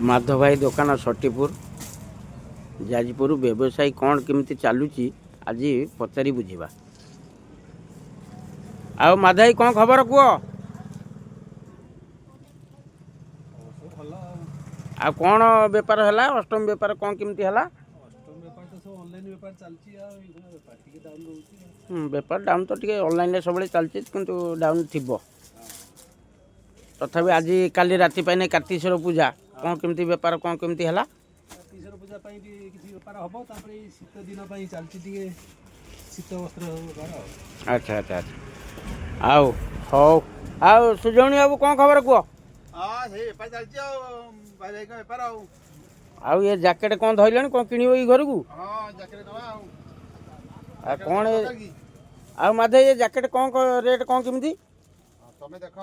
ମାଧବ ଭାଇ ଦୋକାନ ସଟିପୁର ଯାଜପୁର। ବ୍ୟବସାୟୀ କ'ଣ କେମିତି ଚାଲୁଛି, ଆଜି ପଚାରି ବୁଝିବା। ଆଉ ମାଧବ ଭାଇ, କ'ଣ ଖବର କୁହ? ଭଲ। ଆଉ କ'ଣ ବେପାର ହେଲା? ଅଷ୍ଟମୀ ବେପାର କ'ଣ କେମିତି ହେଲା? ଅଷ୍ଟମୀ ବେପାର ତ ସବୁ ଅନଲାଇନ୍ ବେପାର ଚାଲିଛି, ଆଉ ଏଇଖୁଣା ବେପାର ଟିକେ ଡାଉନ୍ ରହୁଛି ଆଉ। ବେପାର ଡାଉନ୍ ତ ଟିକେ ଅନଲାଇନ୍ରେ ସବୁବେଳେ ଚାଲିଛି, କିନ୍ତୁ ଡାଉନ୍ ଥିବ। ତଥାପି ଆଜି କାଲି ରାତି ପାଇଁ କାର୍ତ୍ତିକେଶ୍ୱର ପୂଜା, କ'ଣ କେମିତି ବେପାର କ'ଣ କେମିତି ହେଲା? କାର୍ତ୍ତିକେଶ୍ୱର ପୂଜା ପାଇଁ ବି କିଛି ବେପାର ହବ। ତାପରେ ଏଇ ଶୀତ ଦିନ ପାଇଁ ଚାଲିଛି ଟିକେ ଶୀତ ବସ୍ତ୍ର ବେପାର ଆଉ। ଆଚ୍ଛା, ଆଉ ହଉ, ଆଉ ସୁଜଣୀ ବାବୁ, କ'ଣ ଖବର କୁହ? ହଁ, ସେଇ ବେପାର ଚାଲିଛି ଆଉ, ଭାଇ ଭାଇଙ୍କ ବେପାର ଆଉ। ଆଉ ଏ ଜ୍ୟାକେଟ୍ କ'ଣ ଧରିଲାଣି? କ'ଣ କିଣିବ ଏଇ ଘରକୁ? ହଁ, ଜ୍ୟାକେଟ୍ ନେବା ଆଉ। ଆଉ କ'ଣ ଦରକାର କି? ଆଉ ମାଧବ, ଏ ଜ୍ୟାକେଟ୍ କ'ଣ ରେଟ୍ କ'ଣ କେମିତି? ହଁ, ତମେ ଦେଖ,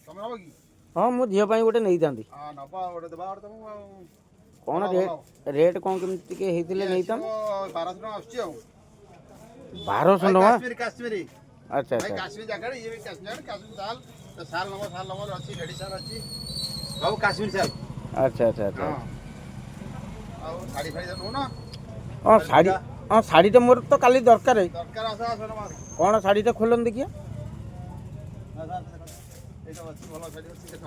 ତମେ ନବ କି? ହଁ, ମୁଁ ଝିଅ ପାଇଁ ଗୋଟେ ନେଇଥାନ୍ତି। ହଁ, ନବ ଆଉ ଗୋଟେ ଦେବା ଗୋଟେ ତମକୁ ଆଉ। କ'ଣ ଭଲ, ରେଟ୍ ରେଟ୍ କ'ଣ କେମିତି ଟିକେ ହେଇଥିଲେ ଇଏ ନେଇଥାନ୍ତି। ଆସିବ 1200 ଟଙ୍କା ଆସୁଛି ଆଉ। 1200 ଭାଇ, ଟଙ୍କା? କାଶ୍ମୀର, କାଶ୍ମୀର। ଆଚ୍ଛା। ଭାଇ, ଆଚ୍ଛା। କାଶ୍ମୀର ଜ୍ୟାକେଟ୍। ଇଏ ବି କାଶ୍ମୀର ଜ୍ୟାକେଟ୍, କାଶ୍ମୀର ଶାଲ୍। ଶାଲ୍ ନବ, ଶାଲ୍ ନବ ଅଛି, ଲେଡି ଶାଲ୍ ଅଛି, ସବୁ କାଶ୍ମୀର ଶାଲ୍। ଆଚ୍ଛା ଆଚ୍ଛା ଆଚ୍ଛା ହଁ, ଆଉ ଶାଢ଼ୀ ଫାଢ଼ୀ ତ ନଉନ? ହଁ, ଶାଢ଼ୀ, ହଁ, ଶାଢ଼ୀଟା ମୋର ତ କାଲି ଦରକାର। ଦରକାର, ଆସ ଆସ, ନବ ଆସ। କ'ଣ ଶାଢ଼ୀଟା ଖୋଲନ୍ତୁ ଦେଖିଆ। ଆସ, ଆସ, ଦେଖ। ଏଇଟା ଅଛି, ଭଲ ଶାଢ଼ୀ ଅଛି, ଦେଖ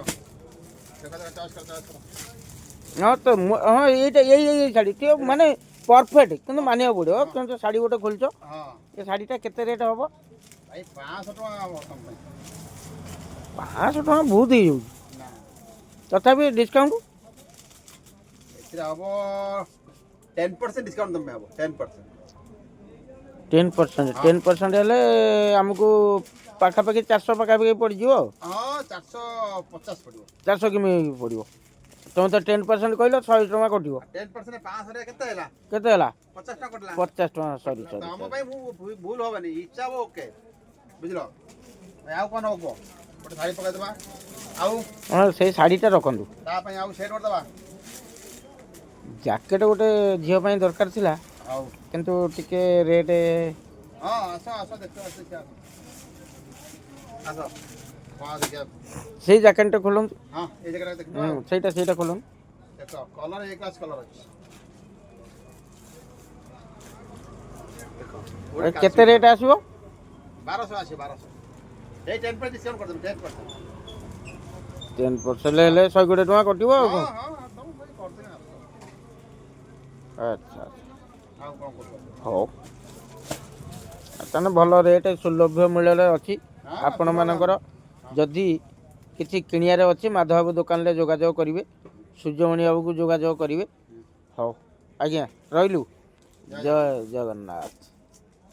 ଦେଖ ଦେଖ, ଚଏସ୍ କର, ଚଏସ୍ କର। ହଁ ତ, ହଁ, ଏଇଟା ଏଇ ଶାଢ଼ୀ ଟିକେ ମାନେ ପରଫେକ୍ଟ, କିନ୍ତୁ ମାନିବାକୁ ପଡ଼ିବ। କିନ୍ତୁ ଶାଢ଼ୀ ଗୋଟେ ଖୋଲିଛ। ଏ ଶାଢ଼ୀଟା କେତେ ରେଟ୍ ହେବ? ଭାଇ, 500 ଟଙ୍କା ହବ ତମ ପାଇଁ। 500 ଟଙ୍କା ବହୁତ ହେଇଯାଉଛି। ନା। ତଥାପି ଡିସକାଉଣ୍ଟ? ଏଥିରେ ହବ 10% ଡିସକାଉଣ୍ଟ ତମ ପାଇଁ ହବ, 10%। 10%? 10% ହେଲେ ଆମକୁ ପାଖାପାଖି 400 ପାଖାପାଖି ପଡ଼ିଯିବ ଆଉ। ହଁ, 450 ପଡ଼ିବ। 400 କେମିତି ପଡ଼ିବ? ତୁମେ ତ 10% କହିଲ, 100 ଟଙ୍କା କଟିବ। 10% 500ରେ କେତେ ହେଲା? କେତେ ହେଲା? 50 ଟଙ୍କା କଟିଲା। 50 ଟଙ୍କା, ସରି ସରି। ତମ ପାଇଁ ମୁଁ ଭୁଲ ହବନି, ଇଚ୍ଛା ହବ। ଓକେ, ବୁଝିଲ ଭାଇ, ଆଉ କ'ଣ ହବ କୁହ? ଗୋଟେ ଶାଢ଼ୀ ପକାଇଦେବା ଆଉ। ହଁ, ସେଇ ଶାଢ଼ୀଟା ରଖନ୍ତୁ। ତା ପାଇଁ ଆଉ ସେଟ୍ ଗୋଟେ ଦେବା। ଜ୍ୟାକେଟ୍ ଗୋଟେ ଝିଅ ପାଇଁ ଦରକାର ଥିଲା। ହଉ। କିନ୍ତୁ ଟିକେ ରେଟ୍। ହଁ, ଆସ ଆସ, ଦେଖ, ଆସ, ଦେଖିବା, ଆସ ଆସ, କ'ଣ ଦେଖିବା? ସେଇ ଜ୍ୟାକେଟ୍ଟା ଖୋଲନ୍ତୁ। ହଁ, ଏଇ ଜାଗାଟା ଦେଖିବା। ସେଇଟା ଖୋଲନ୍ତୁ। ଦେଖ, କଲର୍ ଏ କ୍ଲାସ୍ କଲର୍ ଅଛି, ଦେଖ। ଏ କେତେ ରେଟ୍ ଆସିବ? 1200 ଆସିବ, 1200। ଏଇ 10% ଡିସକାଉଣ୍ଟ କରିଦେବି, 10%। 10% ହେଲେ 120 ଟଙ୍କା କଟିବ ଆଉ ହଁ। କ'ଣ? ହଁ, ତମ ପାଇଁ କରିଦେବି, ଆସ। ଆଚ୍ଛା ଆଚ୍ଛା। ଆଉ କ'ଣ କରୁଛ? ହଉ, ତାହେଲେ ଭଲ ରେଟ୍ ସୁଲଭ୍ୟ ମୂଲ୍ୟରେ ଅଛି। ଆପଣମାନଙ୍କର ଯଦି କିଛି କିଣିବାର ଅଛି, ମାଧବାବୁ ଦୋକାନରେ ଯୋଗାଯୋଗ କରିବେ, ସୂର୍ଯ୍ୟମଣି ବାବୁକୁ ଯୋଗାଯୋଗ କରିବେ। ହଉ ଆଜ୍ଞା, ରହିଲୁ। ଜୟ ଜଗନ୍ନାଥ।